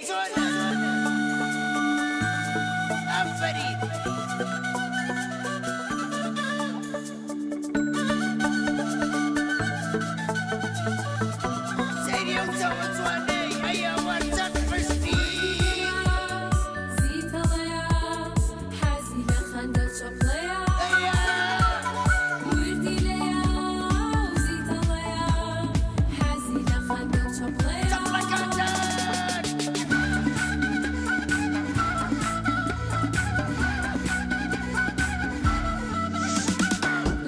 چۆنە؟ ئافەرین. سەیری ئەو چاوە جوانەی ئەی ئەوە چەند حوشتی. زیتەڵەیە حەزی لە خەندە و چەپڵەیە ئەیە. وردیلەیە و زیتەڵەیە حەزی لە خەندە و چەپڵەیە. چەپڵەکانتان.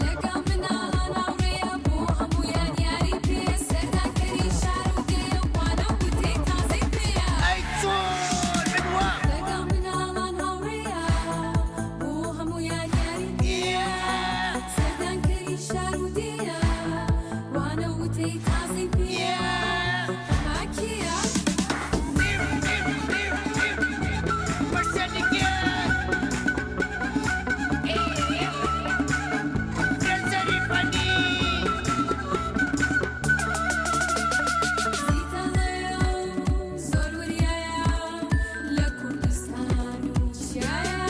لەگەڵ مناڵان هاوڕێیە بۆ هەموویان یاری پێیە سەردانکەری شار و دێیە و وانە و وتەی تازەی پێیە. ئەی چۆن من وام. لەگەڵ مناڵان هاوڕێیە بۆ هەموویان یاری پێیە سەردانکەری شار و دێیە وانە و وتەی تازەی پێیە ئەمە کێیە؟ زیتەڵەیە و زۆر وریایە لە کوردستان و چیایە.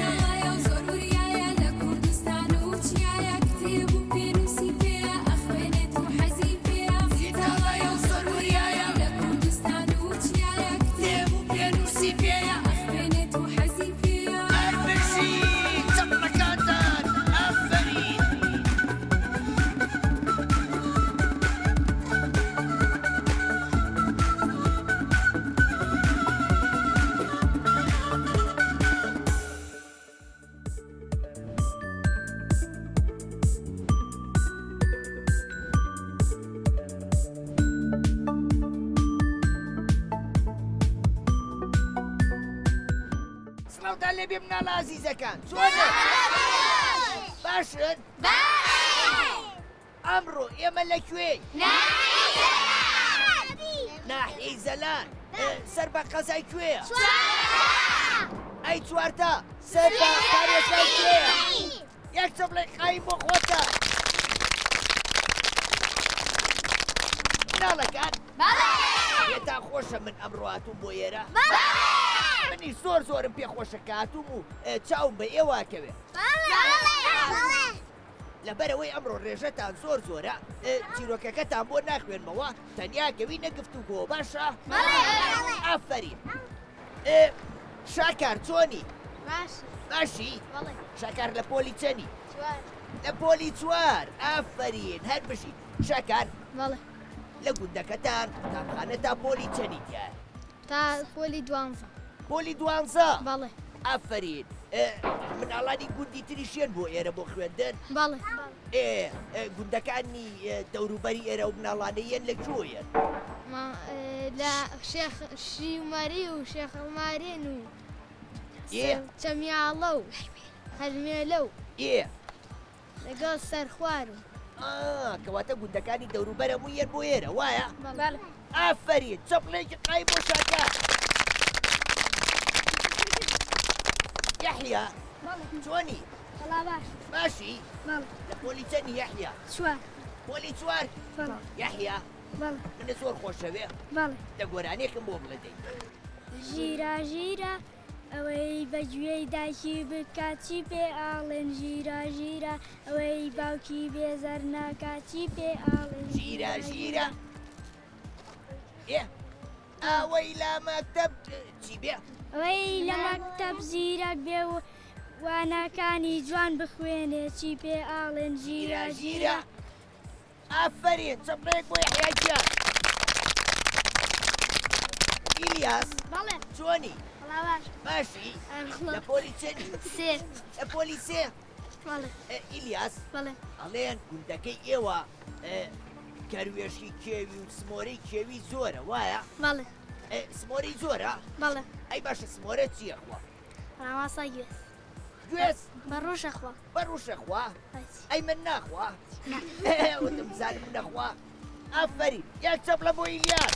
زیتەڵەیە و زۆر وریایە لە کوردستان و چیایە کتێب و پێنووسی پێیە ئەخوێنێت و حەزی پێیە. زیتەڵەیە و زۆر وریایە لە کوردستان و چیایە کتێب و پێنووسی پێیە ئەخوێنێت و حەزی پێیە. هەر بژی چەپڵەکانتان ئافەرین. سڵاوتان لێبێ مناڵە ئازیزەکان چۆنن؟ باشن؟ ئەمڕۆ ئێمە لە کوێین؟ ناحیەی زەلان سەر بە قەزای کوێیە؟ ئەی چوارتا سەر بە پارێزگای کوێیە؟ یەک چەپڵەی قایم بۆ خۆتان. مناڵەکان پێتان خۆشە من ئەمڕۆ هاتووم بۆ ئێرە؟ منیش زۆر زۆرم پێ خۆشە کە هاتووم و چاوم بە ئێوە ئەکەوێ. لەبەرئەوەی ئەمڕۆ ڕێژەتان زۆر زۆرە چیرۆکەکەتان بۆ ناخوێنمەوە تەنیا کەوینە گفتوگۆ باشە؟ ئافەرین. شاکار چۆنی؟ باشی؟ شاکار لە پۆلی چەنی؟ لە پۆلی چوار ئافەرین هەر بژی. شاکار لە گوندەکەتان قوتابخانە تا پۆلی چەنی تیایە؟ تا پۆلی دوانزە. پۆلی دوانزە؟ بەڵێ. ئافەرین. مناڵانی گوندی تریش یەن بۆ ئێرە بۆ خوێندن؟ بەڵێ. ئێ گوندەکانی دەوروبەری ئێرە و مناڵانە یەن لە کوێ یەن؟ لە شێخ شیومەری و شێخ عومارێن و چەمیاڵە و هەرمێلە و. ئێ. لەگەڵ سەرخوار و. ئا کەواتە گوندەکانی دەوروبەر هەموو یەن بۆ ئێرە وایە؟ بەڵێ. ئافەرین چەپڵێکی قایم بۆ شاکار. یەحیا چۆنی؟ وەڵا باش. باشی؟ بەڵێ. لە پۆلی چەنی یەحیا؟ چوار. پۆلی چوار؟ بەڵێ. یەحیا بەڵێ. منت زۆر خۆشەوێ؟ بەڵێ. دە گۆرانیەکم بۆ بڵێ دەی. ژیرە ژیرە ئەوەی بە گوێی دایکی بکا چی پێ ئاڵێن ژیرە ژیرە ئەوەی باوکی بێزار ناکا چی پێ ئاڵێن ژیرە ژیرە ئێ ئەوەی لە مەکتەب چی بێ؟ ئەوەی لە مەکتەب زیرەک بێ و وانەکانی جوان بخوێنێ چی پێ ئاڵێن ژیرە ژیرە ئافەرین چەپڵەیەک بۆ یەحیا گیان. ئیلیاس بەڵێ چۆنی؟ وەڵا باش باشی؟ ئەرخڵە لە پۆلی چەنی؟ سێ لە پۆلی سێ؟ بەڵێ ئە، ئیلیاس بەڵێ ئەڵێن گوندەکەی ئێوە ئە، کەروێشکی کێوی و سمۆرەی کێوی زۆرە وایە؟ بەڵێ ئە، سمۆرەی زۆرە؟ بەڵێ ئەی باشە سمۆرە چییە خوا؟ ڕاواسا گوێز گوێز؟ بە ڕووشە خوا بە ڕووشە خوا؟ ئەی من ناخوا؟ وتم بزانم نەخوا. ئافەرین یەک چەپڵە بۆ ئیلیاس.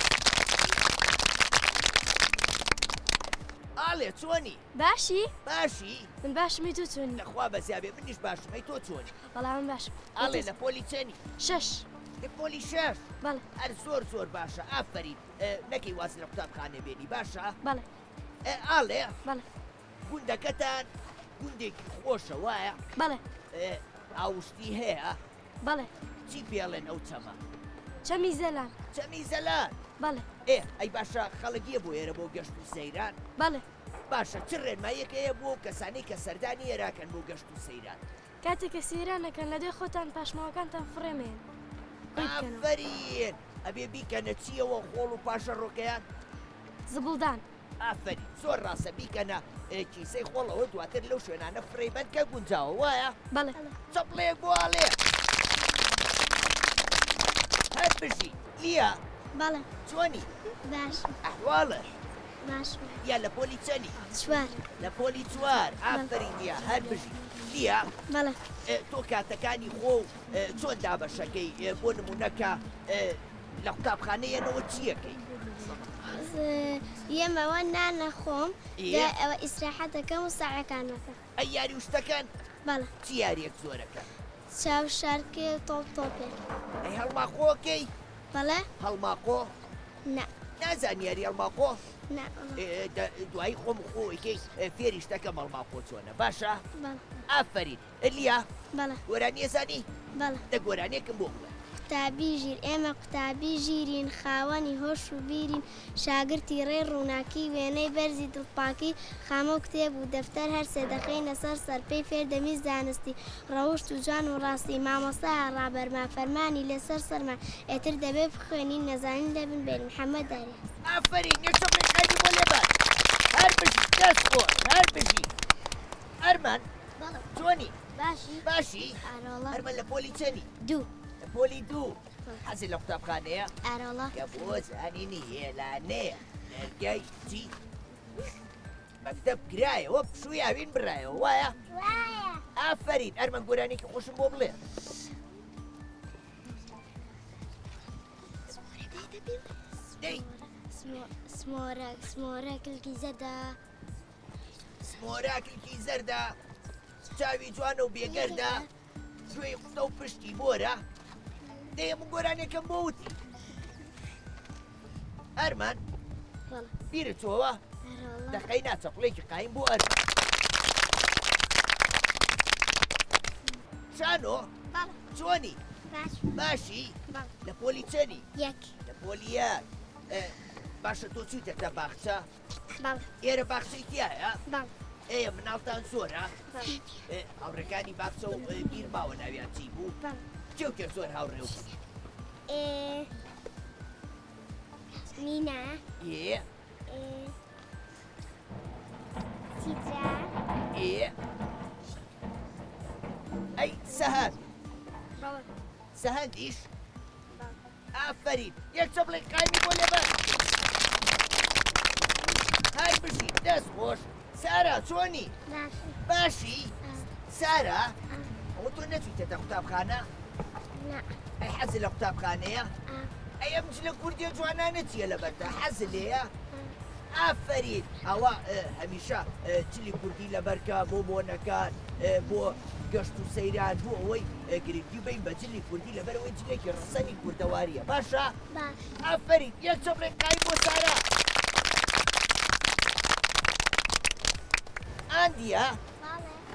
ئاڵێ چۆنی؟ باشی؟ باشی؟ من باشم ئەی تۆ چۆنی؟ لە خوا بەزیا بێ منیش باشم ئەی تۆ چۆنی؟ وەڵا من باشم. ئاڵێ لە پۆلی چەنی؟ شەش. لە پۆلی شەش؟ بەڵێ. هەر زۆر زۆر باشە ئافەرین نەکەی واز لە قوتابخانە بێنی باشە؟ بەڵێ. ئاڵێ؟ بەڵێ. گوندەکەتان گوندێکی خۆشە وایە؟ بەڵێ. ئاوشتی هەیە؟ بەڵێ. چی پێڵێن ئەو چەمە؟ چەمی زەلان. چەمی زەلان؟ بەڵێ. ئێ ئەی باشە خەڵک یە بۆ ئێرە بۆ گەشت و سەیران؟ بەڵێ. باشە چ ڕێنماییەک هەیە بۆ ئەو کەسانەی کە سەردانی ئێراکەن بۆ گەشت و سەیران؟ کاتێک کە سەیران ئەکەن لە دوای خۆتان پاشماوەکانتان فڕێ مەیەن. کۆی بکەنەوە. ئافەرین. ئەبێ بیکەنە چییەوە خۆڵ و پاشەڕۆکەیان؟ زبڵدان. ئافەرین زۆر ڕاستە بیکەنە کیسەی خۆڵەوە دواتر لەو شوێنانە فڕێی بەن کە گونجاوە وایە؟ بەڵێ. چەپڵەیەک بۆ ئاڵێ. هەر بژی. لیا. بەڵێ. چۆنی؟ باشم. ئەحواڵت؟ باشم. لیا لە پۆلی چەنی؟ چوار. لە پۆلی چوار. ئافەرین لیا هەر بژی. لیا. بەڵێ. تۆ کاتەکانی خۆ چۆن دابەشەکەی بۆ نمونە کە لە قوتابخانە یەنەوە چیەکەی؟ یەمەوە نان ئەخۆم دوای ئەوە ئیسراحەت ئەکەم و سەعەکان ئەکەم. ئەی یاری و شتەکان؟ بەڵێ. چ یاریەک زۆرەکەن؟ چاو شارکێ و تۆپ تۆپێ. ئەی هەڵماقۆکەی؟ بەڵێ. هەڵماقۆ؟ نا. نازانی یاری هەڵماقۆ؟ نا. دوایی خۆم خۆ ئەیکەی فێری شتەکەم هەڵماقۆ چۆنە باشە؟ بەڵێ. ئافەرین. لیا بەڵێ. گۆرانی ئەزانی؟ بەڵێ. دە گۆرانیەکم بۆ بڵێ. قوتابی ژیر ئێمە قوتابی ژیرین خاوەنی هۆش و بیرین شاگرتی ڕێی ڕووناکی وێنەی بەرزی دڵپاکی خامە و کتێب و دەفتەر هەر سێ دەخەینە سەر سەرپێی فێر دەبین زانستی ڕەوشت و جوان و ڕاستی مامۆستایە ڕابەرمان فەرمانی لەسەر سەرمان ئێتر دەبێ بخوێنین نەزانین لەبن بێین محەمەد داریاس. ئافەرین یەک چەپڵەی قایمی بۆ لێبەن هەر بژی دەست خۆش هەر بژی ئەرمەن بەڵێ. چۆنی؟ باشی. باشی؟ ئارۆڵا. ئەرمەن لە پۆلی چەنی؟ دوو. لە پۆلی دوو. حەزت لە قوتابخانەیە؟ ئارۆڵا. کە بۆ زانینی هێلانەیە دەرگای چی؟ مەکتەب کرایەوە پشووی هاوین برایەوە وایە؟ وایە. ئافەرین ئەرمەن گۆرانیەکی خۆشم بۆ بڵێ. دەی. سمۆرە سمۆرە کلکی زەردە. سمۆرا کلکی زەردە چاوی جوانە و بێگەردە گوێی قوتە و پشتی بۆرە دەیە من گۆرانێکم بۆ وتی ئەرمان بیرت چۆوە دەقەی نا چەپڵێکی قایم بۆ ئەرمان شانۆ چۆنی باشی لە پۆلی چەنی یەک لە پۆلی یەک باشە تۆ چوویتەتە باخچە بەڵێ. ئێرە باخچەی تیایە؟ بەڵێ. ئێ مناڵتان زۆرە؟ بەڵێ. هاوڕێکانی باخچە و بیر ماوە ناویان چی بوو؟ بەڵێ. کێ و کێ زۆر هاوڕێ و بوو؟ ئێ مینا. ئێ. ئێ سیترا. ئێ ئەی سەهەند. بەڵێ. سەهەندیش؟ ئافەرین یەک چەپڵەی قایمی بۆ لێبەن هەر بژی دەست خۆش سارا چۆنی باشی سارا ئەوە تۆ نەچوویتەتە قوتابخانە ئەی حەزت لە قوتابخانەیە ئەی ئەم جلە کوردیە جوانانە چییە لەبەرتە حەزت لێیە ئافەرین ئەوە هەمیشە جلی کوردی لەبەرکە بۆ بۆنەکان بۆ گەشت و سەیران بۆ ئەوەی گرنگی بین بە جلی کوردی لەبەرەوەی جلێکی ڕەسەنی کوردەواریە باشە ئافەرین یەک چەپڵێک قایم بۆ سارا ئاندیا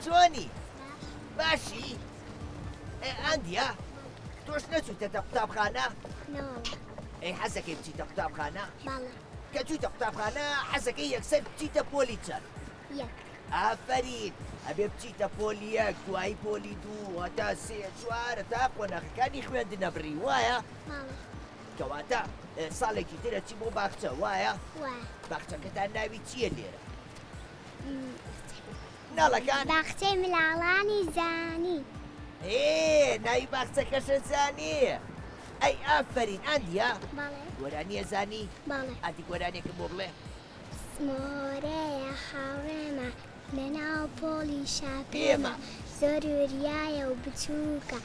چۆنی باشی ئاندیا تۆش نەچوویتەتە قوتابخانە ئەی حەزەکەی بچیتە قوتابخانە کە چوویتە قوتابخانە حەزەکەی یەکسەر بچیتە پۆلی چەند؟ یەک. ئافەرین ئەبێ بچیتە پۆلی یەک دوایی پۆلی دوو هەتا سێ چوار هەتا قۆناغەکانی خوێندنە بڕی وایە؟ بەڵێ. کەواتە ساڵێکی تر ئەچی بۆ باخچە وایە؟ وایە. باخچەکەتان ناوی چییە لێرە؟ مناڵەکان؟ باخچەی ملاڵانی زانی. ئێ ناوی باخچەکەشت زانی؟ ئەی ئافەرین ئاندیا؟ بەڵێ. گۆرانی ئەزانی؟ بەڵێ. ئادی گۆرانیەکم بۆ بڵێ. سمۆرەیە هاوڕێمە لەناو پۆڵی شاپێمە زۆر وریایە و بچووکە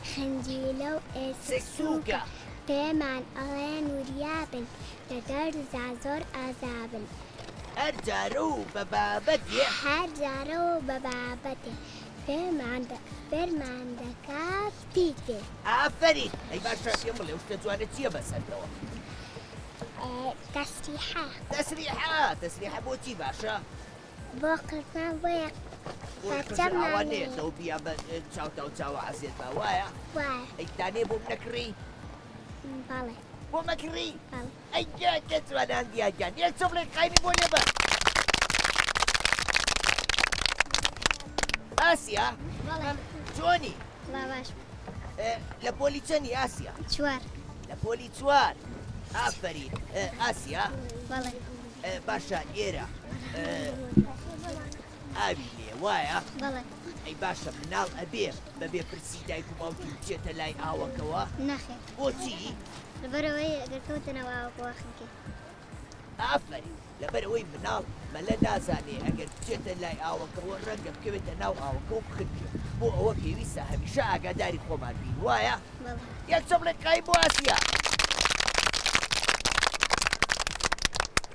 خنجیلە و ئێسک سووکە پێمان ئەڵێن وریابن لە دەرزا زۆر ئازابن. هەر جارە و بە بابەتێ. هەر جارە و بە بابەتێ. فێرمان فێرمان دەکا پیتێ. ئافەرین ئەی باشە پێم بڵێ ئەو شتە جوانە چییە بەسەرتەوە؟ تەسریحە. تەسریحە تەسریحە بۆ چی باشە؟ بۆ قژمان بۆیە بۆ قژ ئاوا نەیەتەوە بیا بە چاوتا و چاوە عەزێت با وایە؟ وایە. ئەی دانێ بۆم نەکڕی؟ بەڵێ. بۆ مەکڕی؟ بەڵێ. ئەی گیان کە جوانان دیار گیان یەک چەپڵێک قایمی بۆ لێبە. ئاسیا بەڵێ. چۆنی؟ وەڵا باش. لە پۆلی چەنی ئاسیا؟ چوار. لە پۆلی چوار ئافەرین ئاسیا. بەڵێ. باشە ئێرە ئاوی لێ وایە؟ بەڵێ. ئەی باشە مناڵ ئەبێ بەبێ پرسی دایک و باوکی بچێتە لای ئاوەکەوە؟ نەخێر. بۆچی؟ لەبەرئەوەی ئەگەر کەوتە ناو ئاوەکەوە ئەخنکێ. ئافەرین لەبەرئەوەی مناڵ مەلە نازانێ ئەگەر بچێتە لای ئاوەکەوە ڕەنگە بکەوێتە ناو ئاوەکە و بخنکێ بۆ ئەوە پێویستە هەمیشە ئاگاداری خۆمان بین وایە؟ بەڵێ. یەک چەپڵێک قایم بۆ ئاسیا.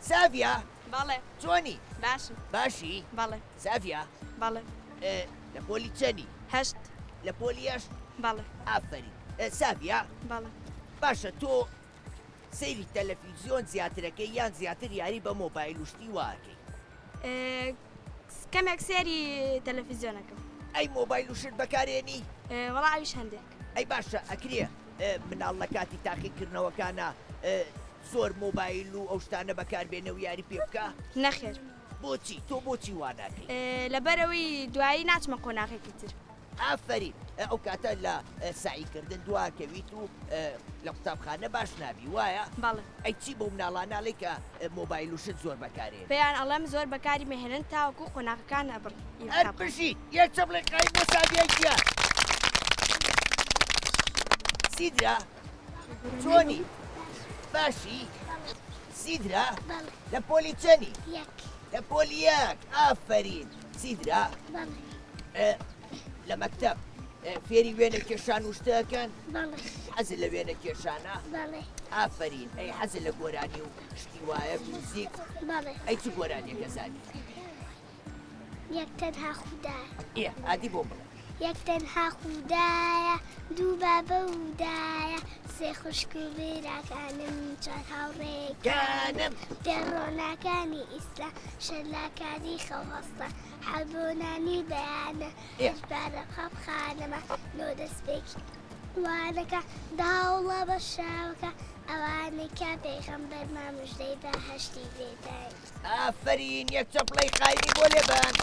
ساڤیا. بەڵێ. چۆنی؟ باشم. باشی؟ بەڵێ. ساڤیا. بەڵێ. لە پۆلی چەنی؟ هەشت. لە پۆلی هەشت؟ بەڵێ. ئافەرین. ساڤیا. بەڵێ. باشە تۆ سەیری تەلەفیزیۆن زیاترەکەی یان زیاتر یاری بە مۆبایل و شتی وا ئەکەی؟ کەمێک سێری تەلەفیزیۆنەکەم. ئەی مۆبایل و شت بەکارێنی؟ وەڵا ئەویش هەندێک. ئەی باشە ئەکرێ مناڵ لە کاتی تاقیکردنەوەکانا زۆر مۆبایل و ئەو شتانە بەکار بێنێ و یاری پێ بکا؟ نەخێر. بۆچی؟ تۆ بۆچی وا ناکەی؟ لەبەرئەوەی دوایی ناچمە قۆناغێکی تر. ئافەرین ئەو کاتە لە سەعی کردن دواکەویت و لە قوتابخانە باش نابی وایە؟ بەڵێ. ئەی چی بەو مناڵانە ئەڵێی کە مۆبایل و شت زۆر بەکارێنن؟ پێیان ئەڵێم زۆر بەکاری مەهێنن تاوەکو قۆناغەکان ئەبڕی. هەر بژیت یەک چەپڵەی قایم بۆ سابیای گیان. سیدرا چۆنی؟ باشی؟ سیدرا لە پۆلی چەنی؟ یەک. لە پۆلی یەک ئافەرین. سیدرا لە مەکتەب فێری وێنە کێشان و شتەکەن؟ حەزت لە وێنە کێشانە؟ ئافەرین. ئەی حەزت لە گۆرانی و شتی وایە میوزیک؟ ئەی چ گۆرانیەکە زانی؟ یەک تەنها خودایە. ئێ ئادی بۆم بڵێ. یەک تەنها خودایە دوو بابە و دایە سێ خوشک و براکانم چوار هاوڕێکانم پێ ڕۆناکانی ئیسلام شەلاکانی خەو هەستە حەوت بۆ نانی بەیانە هەشت بارە قاپخانەمە نۆ دەستپێکی وانەکە دە هەوڵە بە شاوەکە ئەوانەی کە پێغەمبەرمان مژدەی بەهەشتی پێداین. ئافەرین یەک چەپڵەی قایمی بۆ لێبەن.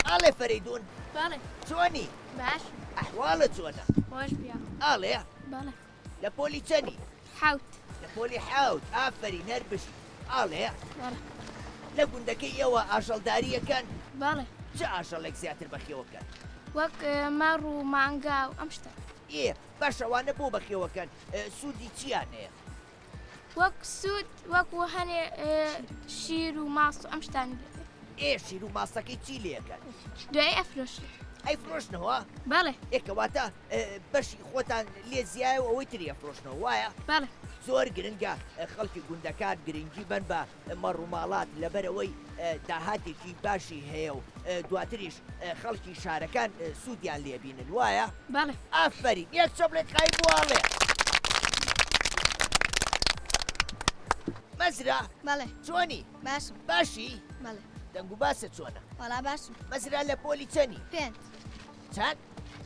ئاڵێ فەرەیدوون. بەڵێ. چۆنی؟ باش. ئەحواڵت چۆنە؟ خۆش بیا. ئاڵێ؟ بەڵێ. لە پۆلی چەنی؟ حەوت. لە پۆلی حەوت ئافەرین هەر بژی. ئاڵێ؟ بەڵێ. لە گوندەکەی ئێوە ئاژەڵداری ئەکەن؟ بەڵێ. چ ئاژەڵێک زیاتر بەخێوەکەن؟ وەک مەڕ و مانگا و ئەم شتە. ئێ باشە ئەوانە بۆ بەخێوەکەن سوودی چیان هەیە؟ وەک سوود وەکو هەنێ شیر و ماست و ئەم شتانی لێ دێت. ئێ شیر و ماستەکەی چی لێ ئەکەن؟ دوایی ئەفرۆشرێ. ئەیفرۆشنەوە؟ بەڵێ. ئێ کەواتە بەشی خۆتان لێ زیایە و ئەوەی تری ئەفرۆشنەوە وایە؟ بەڵێ. زۆر گرنگە خەڵکی گوندەکان گرنگی بەن بە مەڕوماڵات لەبەرئەوەی داهاتێکی باشی هەیە و دواتریش خەڵکی شارەکان سوودیان لێ بینن وایە؟ بەڵێ. ئافەرین یەک چەپڵێک قایم بۆ ئاڵێ. مەزرا. بەڵێ. چۆنی؟ باشم. باشی؟ بەڵێ. دەنگ و باست چۆنە؟ وەڵا باشم. مەزرا لە پۆلی چەنی؟ پێنج. چەند؟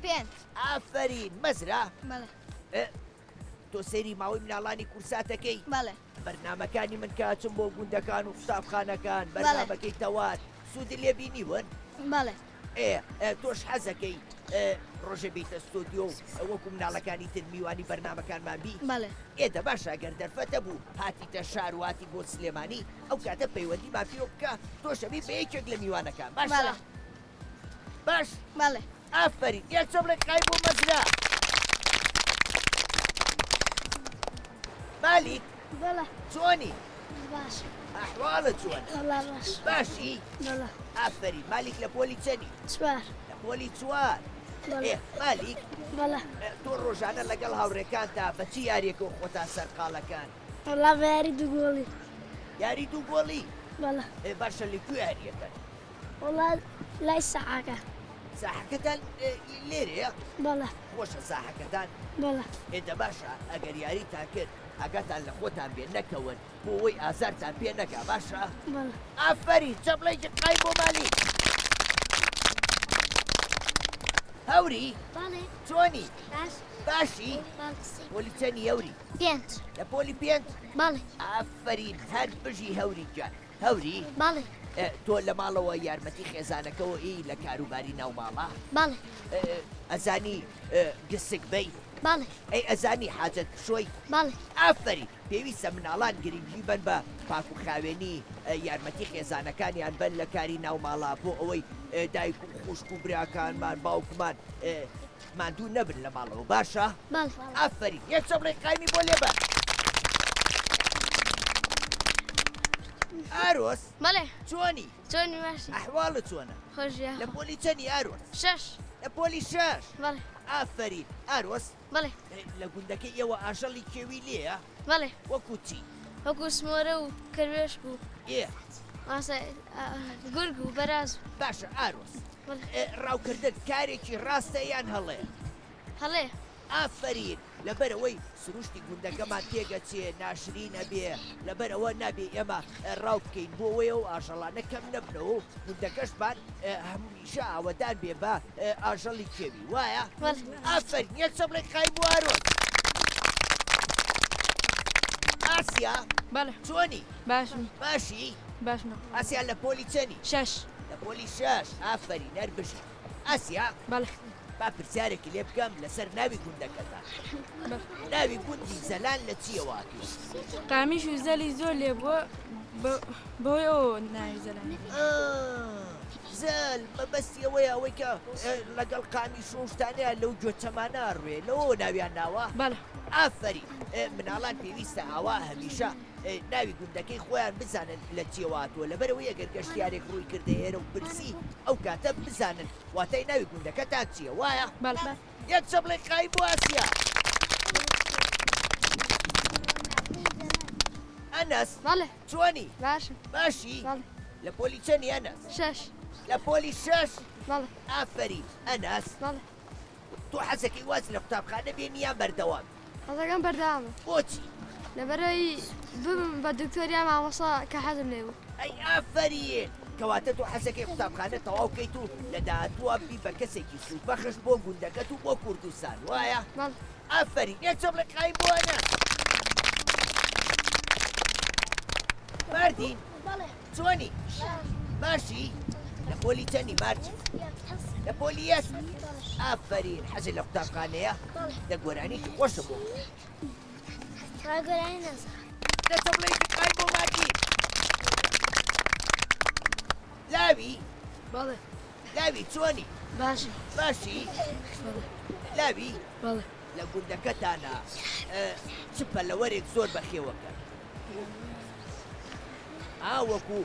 پێنج. ئافەرین مەزرا. بەڵێ. تۆ سەیری ماوەی مناڵانی کورساتەکەی؟ بەڵێ. بەرنامەکانی من کە ئەچم بۆ گوندەکان و قوتابخانەکان بەرنامەکەی تەوار سوودی لێ بینیون؟ بەڵێ. ئێ تۆش حەزەکەی ڕۆژێ بیتە ستۆدیۆ و وەکو مناڵەکانی تر میوانی بەرنامەکانمان بی؟ بەڵێ. ئێ دە باشە گەر دەرفەتە بوو هاتیتە شار و هاتی بۆ سلێمانی ئەو کاتە پەیوەندیمان پێوە بکە تۆش ئەبی بە یەکێک لە میوانەکان باشە؟ باش؟ بەڵێ. ئافەرین یەک چەپڵێک قایم بۆ مەزرا. مالیک. بەڵێ. چۆنی؟ باش. ئەحواڵت چۆنە؟ وەڵا باش. باشی؟ بەڵێ. ئافەرین مالیک لە پۆلی چەنی؟ چوار. لە پۆلی چوار. بەڵێ. ئێ مالیک. بەڵێ. تۆ ڕۆژانە لەگەڵ هاوڕێکانتا بە چ یاریەکەوە خۆتان سەرقاڵەکەن؟ وەڵا بە یاری دووگۆڵی. یاری دوو گۆڵی؟ بەڵێ. ئێ باشە لە کوێ یاریەکەن؟ وەڵا لای ساحەکە. ساحەکەتان لێرەیە؟ بەڵێ. خۆشە ساحەکەتان؟ بەڵێ. ئێ دە باشە ئەگەر یاریتان کرد ئاگاتان لە خۆتان بێ نەکەون بۆ ئەوەی ئازارتان پێ نەگا باشە؟ بەڵێ. ئافەرین چەپڵێکی قایم بۆ مالیک. هەوری؟ بەڵێ. چۆنی؟ باش. باشی؟ بەڵێ. پۆلی چەنی هەوری؟ پێنج. لە پۆلی پێنج؟ بەڵێ. ئافەرین هەر بژی هەوری گیان. هەوری؟ بەڵێ. تۆ لە ماڵەوە یارمەتی خێزانەکەوە ئی لە کاروباری ناو ماڵا؟ بەڵێ. ئەزانی گسک بەی؟ بەڵێ. ئەی ئەزانی حاجەت بشۆی؟ بەڵێ. ئافەرین. پێویستە مناڵان گرنگی بەن بە پاک و خاوێنی، یارمەتی خێزانەکانیان بەن لە کاری ناو ماڵا بۆ ئەوەی دایک و خوشک و براکانمان باوکمان ماندوو نەبن لە ماڵەوە باشە؟ بەڵێ. ئافەرین یەک چەپڵەی قایمی بۆ لێبە. ئارۆس. بەڵێ. چۆنی؟ چۆنی باشی. ئەحواڵت چۆنە؟ خۆشە. لە پۆلی چەنی ئارۆس؟ شەش. لە پۆلی شەش؟ بەڵێ. ئافەرین ئارۆس. بەڵێ. لە گوندەکەی ئێوە ئاژەڵی کێوی لێیە؟ بەڵێ. وەکو چی؟ وەکو سمۆرە و کەروێشک و. ئێ. ماسە گورگ و بەراز و. باشە ئارۆس. ڕاوکردن کارێکی ڕاستە یان هەڵەیە؟ هەڵەیە. ئافەرین لەبەرئەوەی سروشتی گوندەکەمان تێگەچێ ناشرین ئەبێ لەبەرئەوە نابێ ئێمە ڕاو بکەین بۆ ئەوەی ئەو ئاژەڵانە کەم نەبنەوە و گوندەکەشمان هەمیشە ئاوەدان بێ بە ئاژەڵی کێوی وایە؟ ئافەرین یەک چەپڵەی قایم بۆ ئارۆن. ئاسیا بەڵێ. چۆنی؟ باشم. باشی؟ باشم. ئاسیا لە پۆلی چەنی؟ شەش. لە پۆلی شەش ئافەرین هەر بژی. ئاسیا. بەڵێ. با پرسیارێکی لێ بکەم لەسەر ناوی گوندەکەتان. ناوی گوندی زەلان لە چییەوە هاتووە؟ قامیش و زەلی زۆر لێ بووە بەهۆی ئەوەوە ناوی زەلان. زەل مەبەستی ئەوەیە ئەوەی کە لەگەڵ قامیش و شتانەیە لەو گوێچەمانە ڕوێ لەوەوە ناویان ناوە؟ بەڵێ. ئافەرین مناڵان پێویستە ئاوا هەمیشە ناوی گوندەکەی خۆیان بزانن لە چیەوە هاتووە لەبەرئەوەی ئەگەر گەشتیارێک ڕووی کردە ئێرە و پرسی ئەو کاتە بزانن واتای ناوی گوندەکەتان چییە وایە؟ بەڵێ. یەک چەپڵەی قایم بۆ ئاسیا. ئەنەس. بەڵێ. چۆنی؟ باشم. باشی؟ بەڵێ. لە پۆلی چەنی ئەنەس؟ شەش. لە پۆلی شەش؟ بەڵێ. ئافەرین ئەنەس. بەڵێ. تۆ حەزەکەی واز لە قوتابخانە بێنی یان بەردەوام بی؟ حەزەکەم بەردەوام بم. بۆچی؟ لەبەرئەوەی ببم بە دکتۆر یان مامۆستا کە حەزم لێی بوو. ئەی ئافەرین! کەواتە تۆ حەزەکەی قوتابخانە تەواو کەیت و لە داهاتووە ببی بە کەسێکی سوودبەخش بۆ گوندەکەت و بۆ کوردستان، وایە؟ بەڵێ. ئافەرین! یەک چەپڵەی قایم بۆ ئەنەس. ماردین. بەڵێ. چۆنی؟ باشی؟ لە پۆلی چەنی مارجی؟ لە پۆلی یەک؟ ئافەرین حەزت لە قوتابخانەیە؟ دە گۆرانیکی خۆشە بۆ گۆرانی نازانم. دە چەپڵەیەکی قایم بۆ مارجی. لاوی؟ بەڵێ. لاوی چۆنی؟ باشم. باشی؟ لاوی؟ بەڵێ. لە گوندەکەتانا چ پەلەوەرێک زۆر بەخێوەکەن؟ ئا وەکو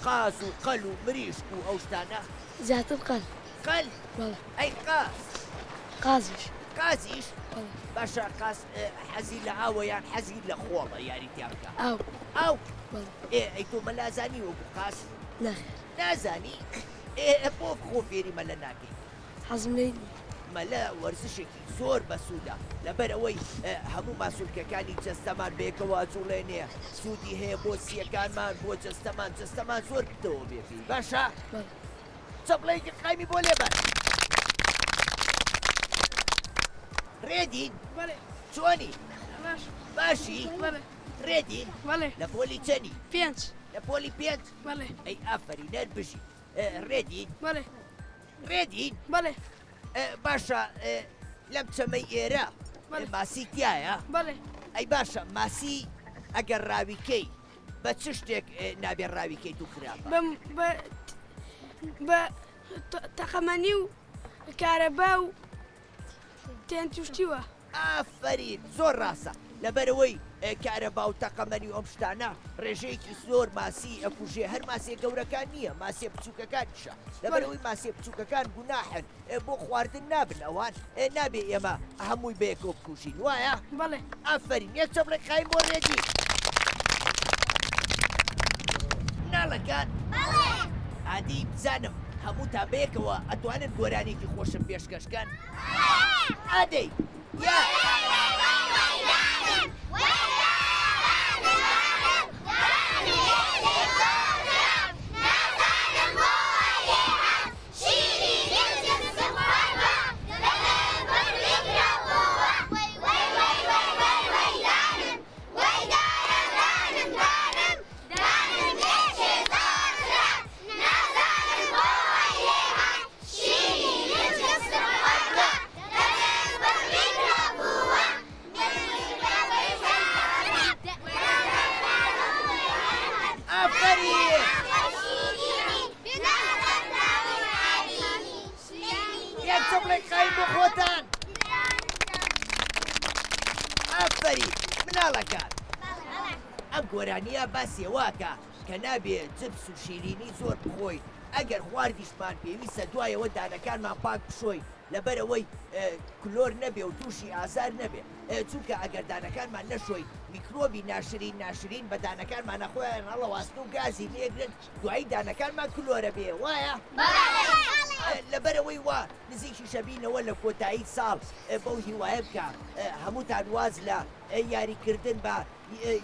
قاز و قەل و مریشک و ئەو شتانە؟ زیاتر قەل. قەل؟ بەڵێ. ئەی قاز؟ قازیش. قازیش؟ بەڵێ. باشە قاز حەزی لە ئاوە یان حەزی لە خۆڵە یاری تیا بکا؟ ئاو. ئاو؟ بەڵێ. ئێ ئەی تۆ مەلا ئەزانی وەکو قاز؟ نەخێر. نازانی؟ ئێ بۆ خۆ فێری مەلە ناکەی؟ حەزم لێی نییە. مەلە وەرزشێکی زۆر بەسوودە لەبەرئەوەی هەموو ماسولکەکانی جەستەمان بەیەکەوە ئەجوڵێنێ سوودی هەیە بۆ سیەکانمان بۆ جەستەمان جەستەمان زۆر پتەوە بێ پێی باشە چەپڵەیەکی قایمی بۆ لێبەن ڕێدین چۆنی باشی ڕێدین لە پۆلی چەنی پێنج لە پۆلی پێنج ئەی ئافەرین هەر بژی ڕێدین ڕێدین؟ بەڵێ. باشە لەم چەمەی ئێرە ماسی تایە؟ بەڵێ. ئەی باشە ماسی ئەگەر ڕاویکەی بە چ شتێک نابێ ڕاویکەیت و خراپە؟ بە تەقەمەنی و کارەبا و تێنتوشتیوە. ئافەرین زۆر ڕاستە لەبەرئەوەی کارەبا و تەقەمەنی و ئەم شتانە ڕێژەیەکی زۆر ماسی ئەکوژێ هەر ماسیە گەورەکان نییە ماسیە بچووکەکانیشە لەبەرئەوەی ماسیە بچووکەکان گوناحن بۆ خواردن نابن ئەوان نابێ ئێمە هەمووی بەیەکەوە بکوژین وایە؟ بەڵێ. ئافەرین یەک چەپڵەی قایم بۆ ڕێدی. مناڵەکان ئادی بزانم هەمووتان بەیەکەوە ئەتوانن گۆرانیەکی خۆشم پێشکەش کەن؟ ئادەی یا. ئافەرین. یەک چەپڵێک قایم بۆ خۆتان. ئافەرین مناڵەکان. ئەم گۆرانییە باسی ئەوە ئەکا کە نابێ جپس و شیرینی زۆر بخۆین، ئەگەر خواردیشمان پێویستە دوایەوە دانەکانمان پاک بشۆین لەبەرئەوەی کلۆر نەبێ و تووشی ئازار نەبێ، چونکە ئەگەر دانەکانمان نەشۆین میکرۆبی ناشرین ناشرین بە دانەکانمانا خۆیان هەڵەواسن و گازی لێگرن دوایی دانەکانمان کلۆرە بێ وایە؟ لەبەرئەوەی وا نزیکیشە بینەوە لە کۆتایی ساڵ بەو هیوایەم کە هەمووتان واز لە یاریکردن بە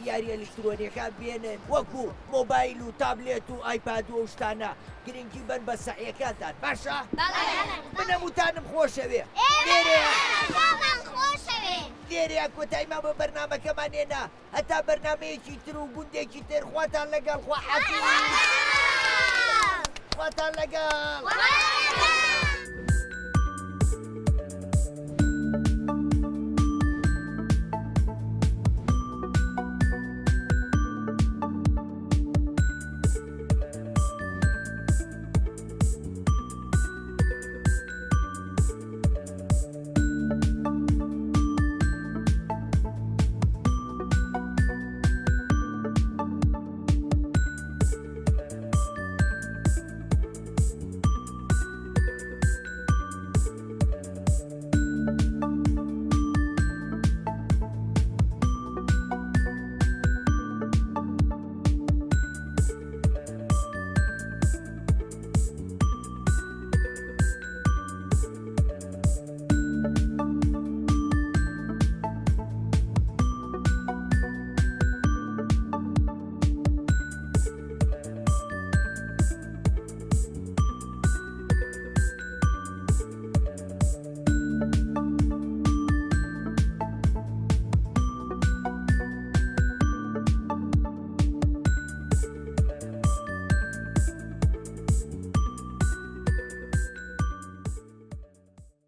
یاری ئەلیکترۆنیەکان بێنن وەکو مۆبایل و تابلێت و ئایپاد و ئەو شتانە گرنگی بەن بە سەعیەکانتان باشە من هەمووتانم خۆشەوێ لێرەیە لێرەیە کۆتاییمان بە بەرنامەکەمان هێنا هەتا بەرنامەیەکی تر و گوندێکی تر خواتان لەگەڵ خوا حافیز خواتان لەگەڵ.